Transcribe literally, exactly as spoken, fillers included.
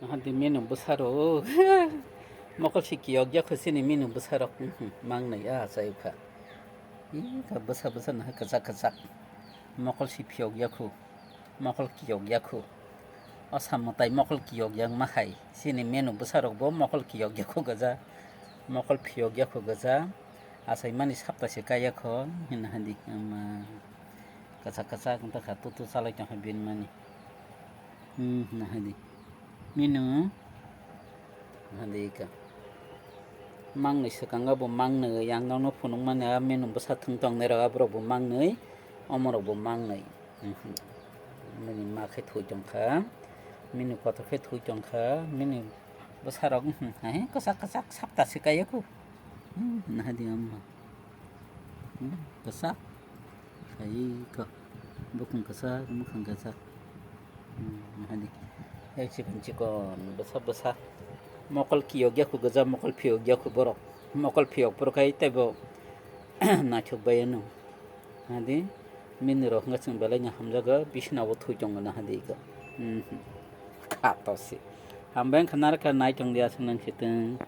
Hadi menu bwsarok. Mokol si kiyok yakho sini menu bwsarok. Mhm, mangnai a achai kha. Ih, ka bwsa bwsa naha kwchak kwchak. Mokol si phiyok yakho. Mokol kiyok yakho. O samwtai mokol kiyok yakma hai. Sini menu bwsarok bo mokol kiyok yakho gaja. Mokol phiyok yakho gaja. Achai mani sapta se kaya kho. Hina hadi. Ama. Kwchak kwchak wngtokha, tutu chalai tongkha bini mani. Hmm, nahadi. Menu. Nahadi ka. Mangnwi swkang bo mangnwi, yang nokno phunukmani a menu bwsa thwng tongnai rok, aborok bo mangnwi, omorok bo mangnwi. Mhm. Menu ma khe thwi tongkha, menu kotor khe thwi tongkha, menu bwsarok, mhm, hai kwchak kwchak sapta se kaya kho. Hmm, nahadi amma. Hmm, kwchak. Hai kok. Bukung kwchak, mukhang kwchak. Hmm, hadi. Hai chikon chikon, bwsa bwsa. Mokol kiyok yakho gaja, mokol phiyok yakho borok. Mokol phiyok borok hai teibo naithok bai ano. Hadi. Mini rok hwnkhe chwng belai no hamjago, bisina o thwi tongo na hadi kok. Hmm. Kha tosi. Hambai wngkha narwkha nai tong di aswk nang sitwng.